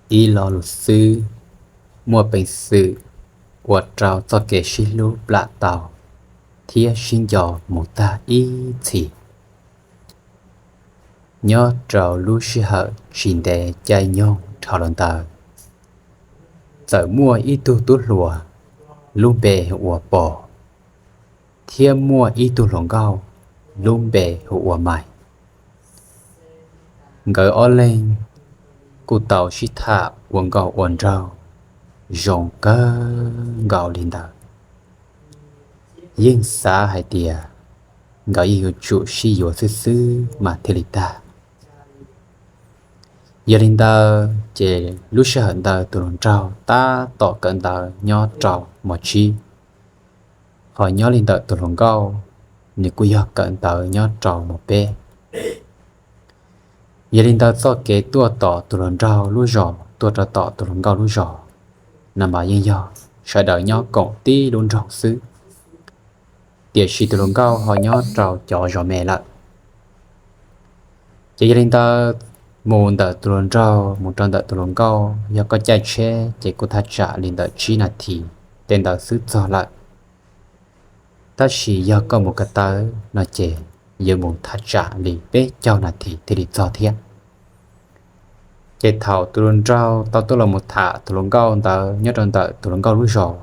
Ib lo lus xwb, muaj peev xwm ua rau txoj kev sib hlub plam tau thiab sib nco mus tag ib txhis. Nyob rau lub sij hawm tsis ntev caij nyoog dhau los ntawd, txawm muaj ib tug tub hluas lub npe hu ua Pos, thiab muaj ib tug hluas nkauj lub npe hu ua Mais. Nkawd ob leeg kuj tau sib tham ua nkauj ua nraug zoo kawg nkaus li ntawd. Yeej xav hais tias nkawd yeej yuav tsum sib yuav xwb xwb mas thiaj li tag. Yog li ntawd ces lub sij hawm ntawd tus hluas nraug tab tom kawm ntawv nyob rau mos tsib, ho nyob li ntawm tus hluas nkauj, nws kuj yog kawm ntawv nyob rau mos peb. Yog li ntawd txoj kev tuaj tom tus hluas nraug lub zos tuaj rau tom tus hluas nkauj lub zos no mas yeej yog sawv daws nyob koom tib lub nroog xwb, tiam sis tus hluas nkauj ho nyob rau cov zos me lawm. Ces yog li ntawd, mus ntawm tus hluas nraug mus rau ntawm tus hluas nkauj yog koj caij tsheb ces kuj thaj tsam li ntawm tsib nas this tej ntawd xwb txog lawm. Tab sis yog koj mus ko taw no ces yuav mus thaj tsam li peb caug nas this thiaj li txog thiab. Ces thaum tus hluas nraug tau tuaj los mus tham tus hluas nkauj ntawd nyob rau ntawm tus hluas nkauj lub zos,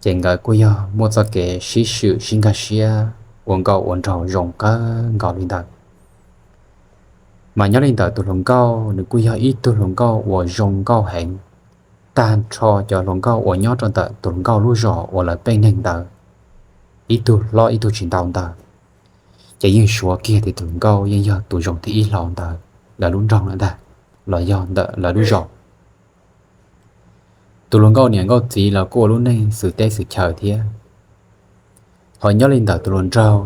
ces nkawd kuj yog muaj txoj kev sib swm sib nkag siab ua nkauj ua nraug zoo kawg nkaus li ntawd. Mas nyob li ntawm tus hluas nkauj nws kuj yog ib tug hluas nkauj uas zoo nkauj heev, tag nrho cov hluas nkauj uas nyob rau ntawm tus hluas nkauj lub zos uas lawv pej neeg ntawd, ib tug hlob ib tug tsis ntau ntawd, ces yeej suav kiag tias tus hluas nkauj yeej yog tus zoo thib ib hlo ntawd lawv lub nroog lawm ntag, los yog ntawm lawv lub zos. Tus hluas nkauj niam nkauj txiv los kuj ua lub neej xwm teb xwm chaw thiab. Ho nyob li ntawm tus hluas nraug,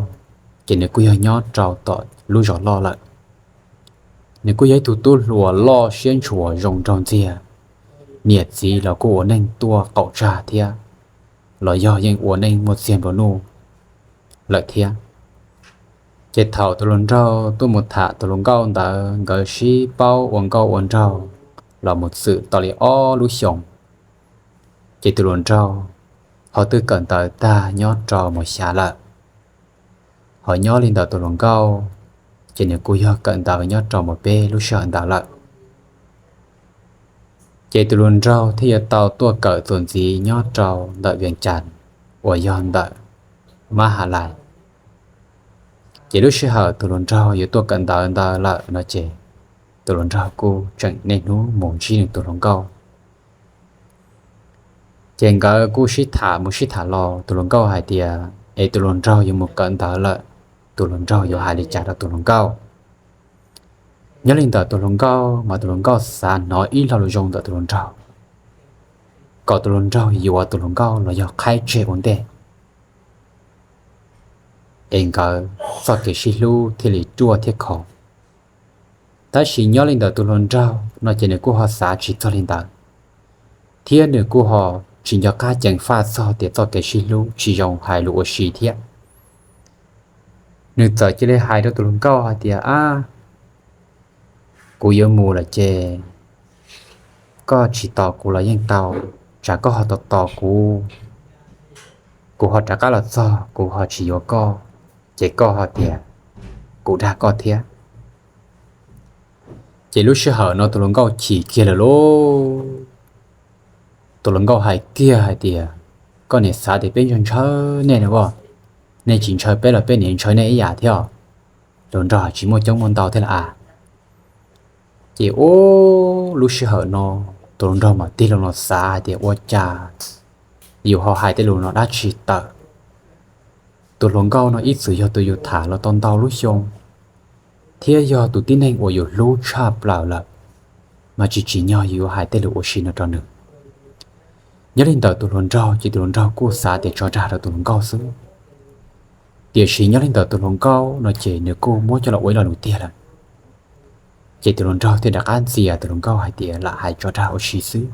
ces nws kuj yog nyob rau tom lub zos loj lawm. Nws kuj yog ib tug tub hluas loj siab ntshua zoo nraug ntxiag, niam txiv los kuj ua neej tuaj qaum tsag thiab, los yog yeej ua neej muaj txiag nplua nuj lawm thiab. Ces thaum tus hluas nraug tuaj mus tham tus hluas nkauj ntawd nkawd sib paub ua nkauj ua nraug los mus txwm tau li ob lub xyoos, ces tus hluas nraug ho twb kawm ntawv tag nyob rau mos xya lawm. Ho nyob li ntawm tus hluas nkauj, ces nws kuj yog kawm ntawv nyob rau mos peb lub sij hawm ntawd lawm. Ces tus hluas nraug thiaj yuav tau tuaj kawm txuas ntxiv nyob rau ntawm Vias Cas uas yog ntawm Mab Ha Lais. Ces lub sij hawm tus hluas nraug yuav tuaj kawm ntawv ntawd lawm no ces tus hluas nraug kuj tseem niaj hnub mus ntsib nws tus hluas nkauj. Ces nkawd kuj sib tham mus sib tham los, tus hluas nkauj hais tias es tus hluas nraug yuav mus kawm ntawv lawm, tus hluas nraug yuav hais li cas rau tus hluas nkauj. Nyob li ntawm tus hluas nkauj mas tus hluas nkauj xav hnov ib lo lus zoo ntawm tus hluas nraug, kom tus hluas nraug yuav tus hluas nkauj los yog qhaib tseg ua ntej, es nkawd txoj kev sib hlub thiaj li ruaj thiab khov. Tab sis nyob li ntawm tus hluas nraug no ces nws kuj ho xav tsis txog li ntawd, thiab nws kuj ho tsis nco qab ceev faj txog tias txoj kev sib hlub tsis zoo hais lus ua si thiab. Nws txawm cia li hais rau tus hluas nkauj hais tias, Ab, kuv yuav mus lawm ces koj tsis tos kuv los yeej tau, tsam koj ho tos tos kuv, kuv ho rov qab los txog kuv ho tsis yuav koj, ces koj ho tias kuv dag koj thiab. Ces lub sij hawm no tus hluas nkauj chim kiag lawm lauj. Tus hluas nkauj hais kiag hais tias, Koj niam xav tias peb ntshaw ntshaw nej no as, nej tsis ntshaw peb los peb niam ntshaw nej ib yam thiab os. Hluas nraug tsis muaj coob muaj ntau thiab las as. Ces ub, lub sij hawm no tus hluas nraug mam tig loo los xav hais tias ua cas yus ho hais tej lus no dab tsi tawm. Tus hluas nkauj no ib txwm yog tus yus tham los tau ntau lub xyoo, thiab yog tus tib neeg uas yus hlub tshaj plaws lawm, mas tsis tsim nyog yus yuav hais tej lus ua si no rau nws. Nyob li ntawm tus hluas nraug ces tus hluas nraug kuj xav tias tso dag rau tus hluas nkauj xwb. Tiam sis nyob li ntawm tus hluas nkauj no ces nws kuj muab coj los ua ib lo lus tiag lawm. Ces tus hluas nraug thiaj rov qab ntxias tus hluas nkauj hais tias lam hais tso dag ua si xwb,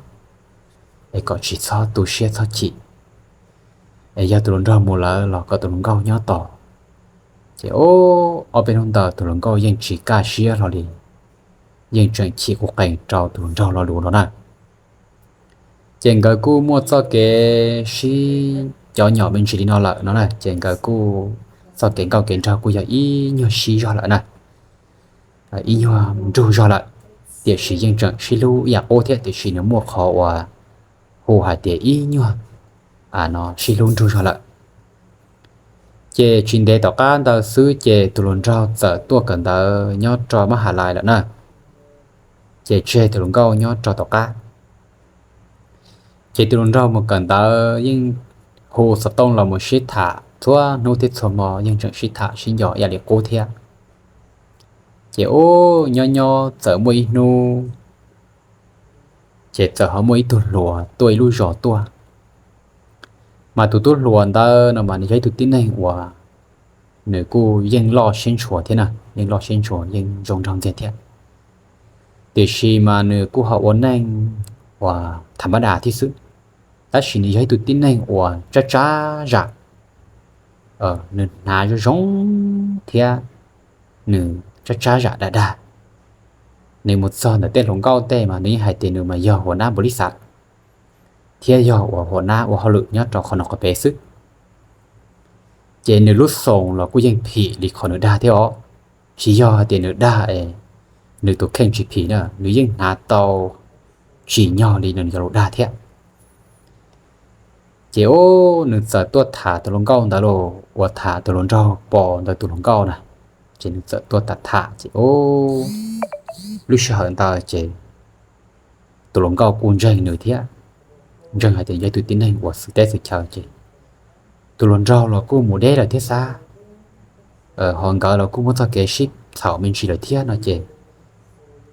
es kom tsis txhob tu siab txhob chim, es yog tus hluas nraug mus lawm los kom tus hluas nkauj nyob tos. Ces ob peb hnub ntawd tus hluas nkauj yeej tsis kaj siab hlo li. yeej tseem chim kuv qees rau tus hluas nraug lo lus no na. Ces nkawd kuj muaj txoj kev sib cov nyom me ntsis li no lawm no na, ces nkawd kuj txoj kev nkauj kev nraug kuj yog ib nyuag sib zog lawm na, ib nyuag nrug zog lawm, tiam sis yeej tseem sib hlub ib yam qub thiab, tiam sis nws muaj qhov uas hu hais tias ib nyuag no sib hlub nrug zog lawm. Ces tsis ntev tom qab ntawd xwb ces tus hluas nraug txawm tuaj kawm ntawv nyob rau mab has lais lawm na. Ces tseg tus hluas nkauj nyob rau tom qab. Ces tus hluas nraug mus kawm ntawv yeej hu xov tooj los mus sib tham txhua hnub thiab txhua hmo, yeej tseem sib tham sib nco ib yam li qub thiab. Ces ub, nyob nyob txawm muaj ib hnub ces txawm ho muaj ib tug hluas tuaj ib lub zos tuaj. Mas tus tub hluas ntawd no mas nws yog ib tug tib neeg uas nws kuj yeej loj siab ntshua thiab na, yeej loj siab ntshua, yeej zoo nraug ntxiag thiab. Tiam sis mas nws kuj ho ua neej uas tham mab das thiab xwb, tab sis nws yog ib tug tib neeg uas tsab tsab zam. Nws hnav zoo zoo thiab nws tsab tsab zam dag dag. Nws mus txog ntawm tej hluas nkauj tej mas nws yeej hais tias nws mas yog hua nab npaum li xav thiab yog uas hua nab ua hauj lwm nyob rau qhov no qhov pem xwb. Ces nws lub xoo los kuj yeej phim li qhov nws dag thiab os. Tsis yog hais tias nws dag es nws tus kheej tsis phim na, nws yeej hnav tau tsim nyog li nws cov lus dag thiab. Ces ub, nws txawm tuaj tham tus hluas nkauj ntawd los uas tham tus hluas nraug Pov ntawd tus hluas nkauj na. Ces nws txawm tuaj tham tham ces ub, lub sij hawm ntawd ces tus hluas nkauj kuj ntseeg nws thiab, ntseeg hais tias yog ib tug tib neeg uas xwm teb xwm chaw ces tus hluas nraug los kuj mus deb lawm thiab xav, ho nkawd los kuj muaj txoj kev sib txhaum me ntsis lawm thiab no ces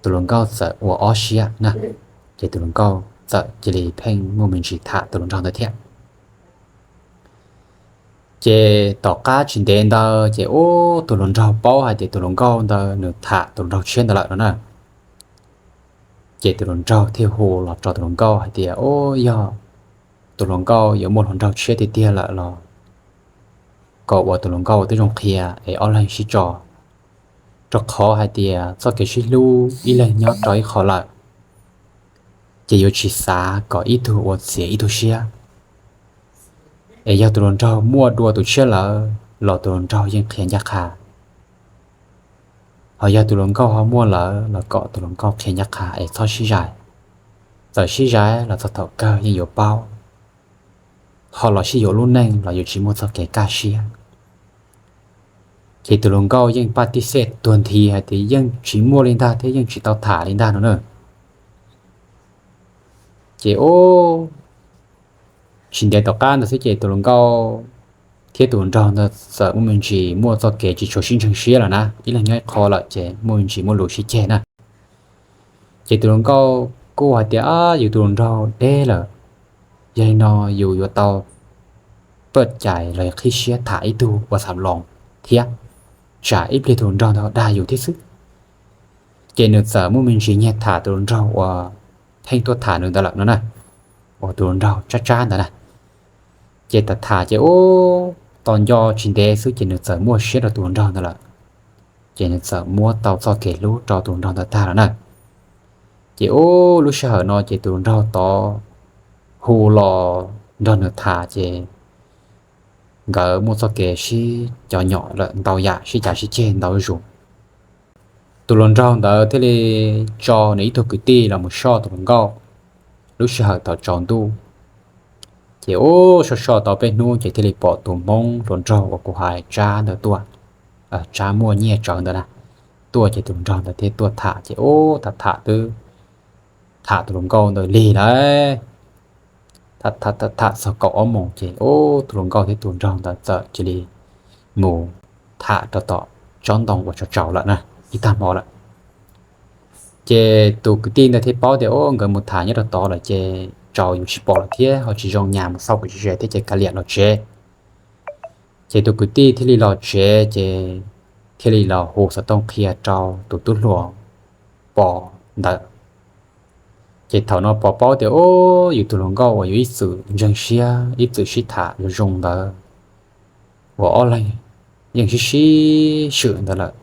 tus hluas nkauj txawm ua ob siab na, ces tus hluas nkauj txawm cia li pheej muaj me ntsis tham tus hluas nraug ntawd thiab. Ces tom qab tsis ntev ntawd ces ub, tus hluas nraug paub hais tias tus hluas nkauj ntawd nws tham tus hluas nraug tshiab ntawd lawm no na. Ces tus hluas nraug thiaj hu los rau tus hluas nkauj hais tias, Ub, yog tus hluas nkauj yuav muaj hluas nraug tshiab tiag tiag lawm los kom uas tus hluas nkauj ua tib zoo qhia es ob leeg sib tso, rau qhov hais tias txoj kev sib hlub ib leeg nyob rau ib qho lawm, ces yuav tsis xav kom ib tug ua txiav ib tug siab. Es yog tus hluas nraug muaj dua tus tshiab lawm los tus hluas nraug yeej qhia ncaj qha. Ho yog tus hluas nkauj ho muaj lawm los kom tus hluas nkauj qhia ncaj qha es txhob sib zais. Txawm sib zais los txog thaum kawg yeej yuav paub, ho los sib yuav lub neej los yuav tsis muaj txoj kev kaj siab. Ces tus hluas nkauj yeej paj tib xej tuag nthi hais tias yeej tsis muaj li ntag thiab yeej tsis tau tham li ntag no na. Ces ub, tsis ntev tom qab ntawd xwb ces tus hluas nkauj thiab tus hluas nraug ntawd txawm muaj me ntsis muaj txoj kev tsis tshua sib ntseeg siab lawm na, ib leeg nyob ib qho lawm ces muaj me ntsis muaj lus sib ceg na. Ces tus hluas nkauj kuj hais tias, Ab, yus tus hluas nraug deb lawm, yog li no yus yuav tau paj cais los yog qhib siab tham ib tug ua xam loos thiab, tsam ib pliag tus hluas nraug ntawd dag yus thiab xwb. Ces nws txawm muaj me ntsis nyiag tham tus hluas nraug uas pheej tuaj tham nws ntawd lawm no na, uas tus hluas nraug tsab tsab ntawd na. Ces tham tham ces ub, tos nco tsis ntev xwb ces nws txawm muaj siab rau tus hluas nraug ntawd lawm. Ces nws txawm muab tau txoj kev hlub rau tus hluas nraug ntawd tag lawm na. Ces ub, lub sij hawm no ces tus hluas nraug tod hu los nrog nws tham ces nkawd muaj txoj kev sib cov nyom lawm ntau yam, sib cav sib ceg ntau zuj zus. Tus hluas nraug ntawd thiaj li tso nws ib tug kwv tij los mus soj tus hluas nkauj lub sij hawm thaum tsaus ntuj. Ces ub, soj soj tau peb hnub ces thiaj li pom tus hmoob hluas nraug uas kuv hais tsab ntawd tuaj, tsab muaj nyiaj tsawv ntawd na, tuaj ces tus hluas nraug ntawd thiaj tuaj tham ces ub, tham tham twb tham tus hluas nkauj ntawd lig lawm. Tham tham txog kaum ob moos ces ub, tus hluas nkauj thiab tus hluas nraug ntawd txawm cia li mus tham rau tom tsob ntoo uas tsaus tsaus lawm na, ib tag hmo lawm. Ces tus kwv tij ntawd thiaj paub tias ub, nkawd mus tham nyob rau tod lawm ces tsaus yuav tsis pom lawm thiab ho tsis zoo nyas mus xauj kom ze thiab ces kav liam los tsev. Ces tus kwv tij thiaj li los tsev ces thiaj li los hu xov tooj qhia rau tus tub hluas Pov ntawd. Ces thaum no Pov paub tias ub, yus tus hluas nkauj uas yus ib txwm ntseeg siab ib txwm sib tham zoo zoo ntawd, uas ob leeg yeej sib sib swm ntawd lawm,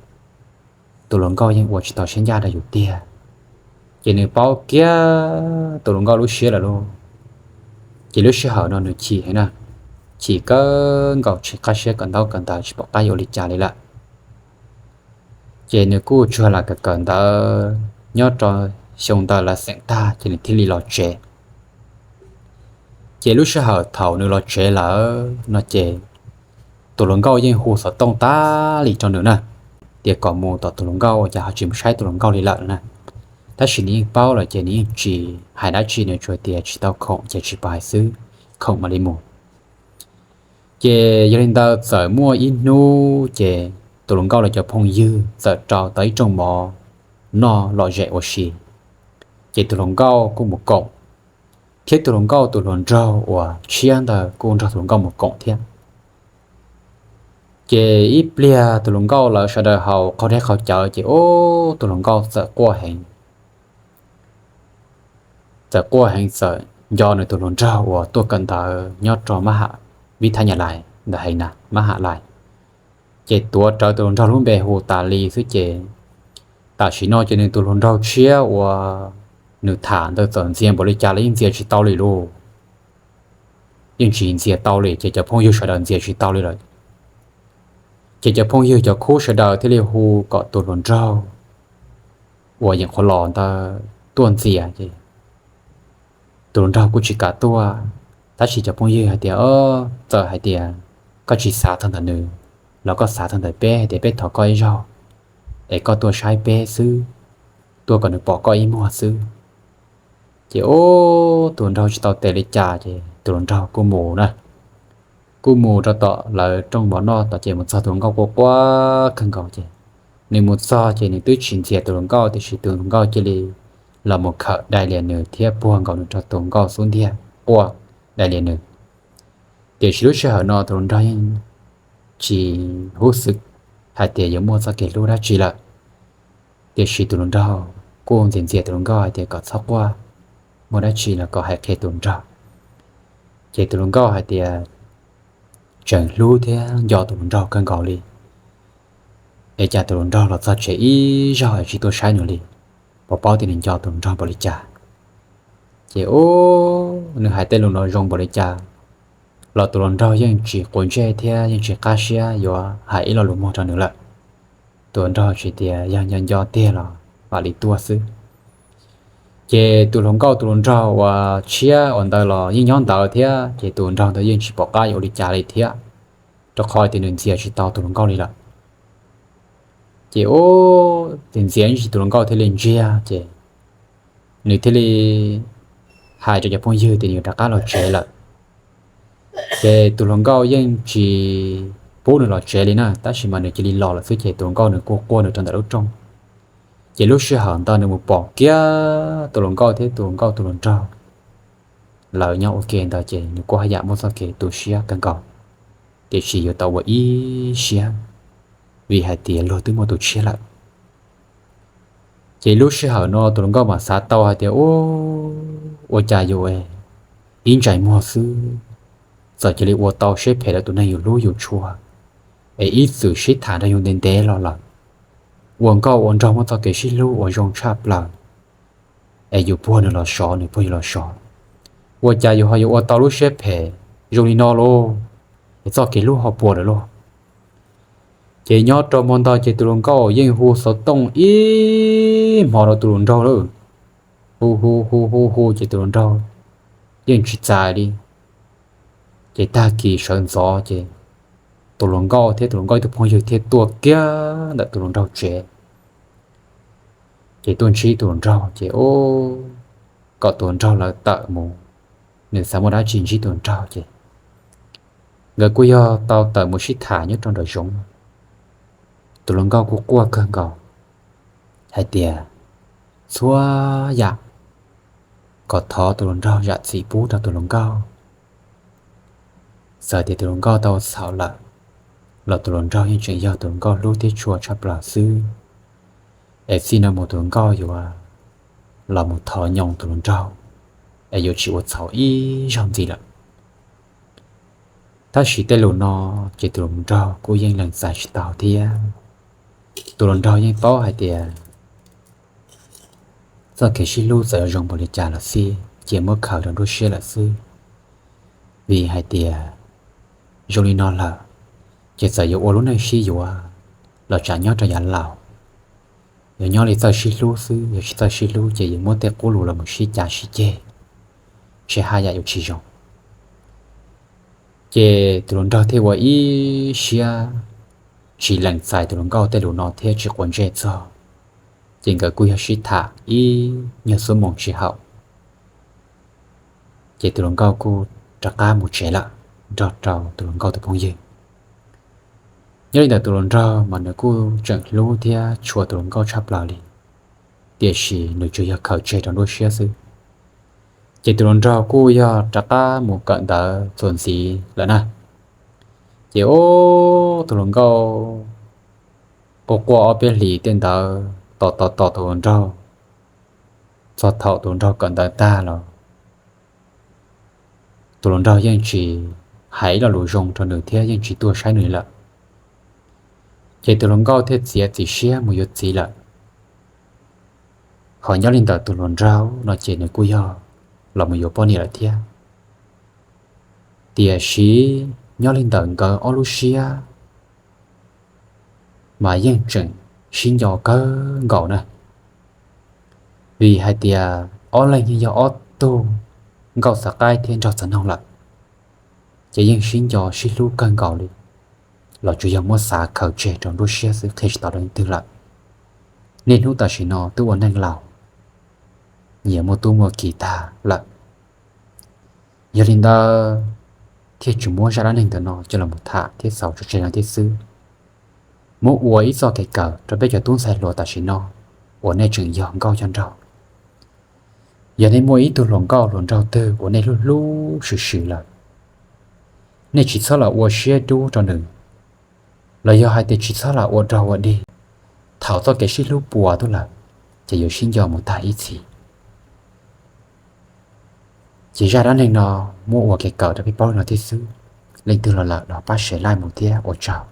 tus hluas nkauj yeej ua tsis tau siab ncaj rau yus tiag. Ces nws paub kiag tus hluas nkauj lub siab lawm lauj. Ces lub sij hawm no nws chim heev na, chim kawg nkaus tsis qab siab kawm ntaub kawm ntawv tsis pom qab yuav ua li cas li lawm. Ces nws kuj tsuag lam kawm kawm ntawv nyob rau xyoo ntawd lawv xeem tag ces nws thiaj li los tsev. Ces lub sij hawm thaum nws los tsev lawm no ces tus hluas nkauj yeej hu xov tooj tas li rau nws na, tias kom mus tom tus hluas nkauj ua cas ho tsis mus saib tus hluas nkauj li lawm na. Tab sis nws yeej paub lawm ces nws yeej tsis hais dab tsi, nws tsuas tias tsis tau khoom ces tsis pais xwb, khoom mam li mus. Ces yog li ntawd txawm muaj ib hnub ces tus hluas nkauj lawv cov phooj ywg txawm rau tau ib rooj mov noj lom zem ua si. Ces tus hluas nkauj kuj mus koom, thiab tus hluas nkauj tus hluas nraug uas tshiab ntawd kuj nrog tus hluas nkauj mus koom thiab. Ces ib pliag tus hluas nkauj lawv sawv daws haus qaug dej qaug cawv ces ub tus hluas nkauj txawm quaj heev, txawm quaj heev txawm nco nws tus hluas nraug uas tuaj kawm ntawv nyob rau mab ham vib thab nyas lais ntawd heev na, mab ham lais. Ces tuav rawv tus hluas nraug lub npe hu tas li xwb ces tam sim no ces nws tus hluas nraug tshiab uas nws tham ntawd txawm ntxias npaum li cas los yeej ntxias tsis tau li lauj. Yeej tsis ntxias tau li ces cov phooj ywg sawv daws ntxias tsis tau li lawm. Ces cov phooj ywg cov khub sawv daws thiaj li hu kom tus hluas nraug uas yeem qhuav los ntawd tuaj ntxias ces tus hluas nraug kuj tsis kam tuaj. Tab sis cov phooj ywg hais tias, txawm hais tias koj tsis xav txog ntawm nws los koj xav txog ntawm peb hais tias peb thov koj ib zaug es koj tuaj saib peb xwb, tuaj kom nws pom koj ib muag xwb. Ces ub tus hluas nraug tsis tau tes li cas ces tus hluas nraug kuj mus na, kuj mus rau tom lawv rooj mov noj tom ces mus txog tus hluas nkauj quaj quaj kawg nkaus ces nws mus txog ces nws twb tsis ntxias tus hluas nkauj tiam sis tus hluas nkauj cia li los mus khawm dai lias nws thiab puag nkaus nws rau tus hluas nkauj xub ntiag quaj dai lias nws. Tiam sis lub sij hawm no tus hluas nraug yeej tsis hub xwm hais tias yuav muaj txoj kev hlub dab tsi lawm. Tiam sis tus hluas nraug kuj ntxias ntxias tus hluas nkauj hais tias kom txhob quaj, muaj dab tsi los kom hais qhia tus hluas nraug. Ces tus hluas nkauj hais tias tseem hlub thiab nco tus hluas nraug kawg nkaus li, es cas tus hluas nraug los txog tsev ib zaug es tsis tuaj saib nws li, puas paub tias nws nco tus hluas nraug npaum li cas. Ces ub nws hais tej lus no zoo npaum li cas los tus hluas nraug yeej tsis quav ntsej thiab yeej tsis qab siab yuav hais ib lo lus muag rau nws lawm. Tus hluas nraug tsis tias yog nco nco tiag los mam li tuaj xwb. Ces tus hluas nkauj tus hluas nraug uas tshiab uas ntawd los yeej nyob ntawd thiab ces tus hluas nraug ntawd yeej tsis pom qab yuav ua li cas li thiab, rau qhov tias nws ntxias tsis tau tus hluas nkauj li lawm. Ces ub ntxias ntxias tus hluas nkauj thiaj li ntsiag ces nws thiaj li hais rau cov phooj ywg tias nws rov qab los tsev lawm. Ces tus hluas nkauj yeej tsis pub nws los tsev li na, tab sis mas nws cia li los lawm xwb ces tus hluas nkauj nws kuj quaj nws rau ntawm lub rooj. Ces lub sij hawm ntawd nws mus pom kiag tus hluas nkauj thiab tus hluas nkauj tus hluas nraug lawv nyob ua ke ntawd ces nws kuj haj yam muaj txoj kev tu siab kawg nkaus, tiam sis yuav tau ua ib siab vim hais tias luag twb muaj tus tshiab lawm. Ces lub sij hawm no tus hluas nkauj mam xav tau hais tias, u, ua cas yus ib ntsais muag xwb txawm cia li ua tau siab phem rau tus neeg yus hlub yus tshua, es ib txwm sib tham nrog yus ntev ntev los lawm, ua nkauj ua nraug muaj txoj kev sib hlub uas zoo tshaj plaws, es yus puag nws los sov nws puag yus los sov, ua cas yus ho yuav ua tau lub siab phem zoo li no lauj? Es txoj kev hlub ho puas lawm lauj? Ces nyob rau hmo ntawd ces tus hluas nkauj yeej hu xov tooj ib hmo rau tus hluas nraug lawm, hu hu hu hu hu ces tus hluas nraug yeej tsis txais li. Ces tag kis sawv ntxov ces tus hluas nkauj thiab tus hluas nkauj ib tug phooj ywg thiaj tuaj kiag ntawm tus hluas nraug tsev. Ces tuaj ntsib tus hluas nraug ces, u, kom tus hluas nraug lawv tawm mus, nws xav muaj dab tsi ntsib tus hluas nraug ces nkawd kuj yog tau tawm mus sib tham nyob rau nraum zoov. Tus hluas nkauj kuj quaj kawg nkaus hais tias txhua yam kom thov tus hluas nraug zam txim pub rau tus hluas nkauj. Txawm tias tus hluas nkauj tau txhaum lawm los tus hluas nraug yeej tseem yog tus hluas nkauj hlub thiab tshua tshaj plaws xwb. Es txij no mus tus hluas nkauj yuav los mus thov nyoos tus hluas nraug, es yuav tsis ua txhaum ib zaug ntxiv lawm. Tab sis tej lus no ces tus hluas nraug kuj yeej lees txais tsis tau thiab. Tus hluas nraug yeej paub hais tias Txoj kev sib hlub txawm yuav zoo npaum li cas los xij ces muab khaws rau nruab siab lawm xwb. Vim hais tias zoo li no lawm, ces txawm yuav ua lub neej sib yuav los tsam nyob rau yav laus yuav nyob li txawj sib hlub xwb, yog tsis txawj sib hlub ces yuav muab tej qub lus los mus sib cav sib ceg, ntshe haj yam yuav tsis zoo. Ces tus hluas nraug thiaj ua ib siab tsis lees txais tus hluas nkauj tej lus no thiab tsis quav ntsej txog, ces nkawd kuj yog sib tham ib nyuag xuab moos tsis haum, ces tus hluas nkauj kuj rov qab mus tsev lawm nrog rau tus hluas nkauj tus phooj ywg. Nyob li ntawm tus hluas nraug mas nws kuj tseem hlub thiab tshua tus hluas nkauj tshaj plaws li, tiam sis nws tsuas yog khaws tseg rau nruab siab xwb. Ces tus hluas nraug kuj yog rov qab mus kawm ntawv txuas ntxiv lawm na. Ces ub, tus hluas nkauj quaj quaj ob peb hlis tej ntawd tos tos tos tus hluas nraug, txog thaum tus hluas nraug kawm ntawv tag los tus hluas nraug yeej tsis hais ib lo lus zoo rau nws thiab yeej tsis tuaj saib nws lawm. Ces tus hluas nkauj thiaj txiav txim siab mus yuav txiv lawm. Ho nyob li ntawm tus hluas nraug no ces nws kuj yog los mus yuav poj niam lawm thiab. Tiam sis nyob li ntawm nkawd ob lub siab mas yeej tseem sib nco kawg nkaus na. Vim hais tias ob leeg yeej yog ob tug nkauj xav qaib thiab nraug xav noog lawm, ces yeej sib nco sib hlub kawg nkaus li, los tsuas yog muab xav khaws tseg rau nruab siab xwb, qhia tsis tau rau leej twg lawm. Niaj hnub tam sim no twb ua neej laus, nyias muaj tub muaj ki tag lawm. Yog li ntawd thiaj tsis muab zaj dab neeg ntawm no coj los tham thiab xaus tso tseg no thiab xwb. Muab ua ib txoj kev kawm rau peb cov tub ntxhais hluas tam sim no uas nej tseem yog nkauj yog nraug. Yog nej muaj ib tug hluas nkauj hluas nraug twg uas nej hlub hlub swm swm lawm, nej tsis txhob lam ua siab dub rau nws, los yog hais tias tsis txhob lam ua rog ua dig. Thaum txoj kev sib hlub puas tuaj lawm, ces yuav sib nco mus tag ib txhis. Ces zaj dab neeg no muab ua kev kawm rau peb paub li no thiab xwb. Leej twg los lawm los pab share like mus thiab ua tsaug.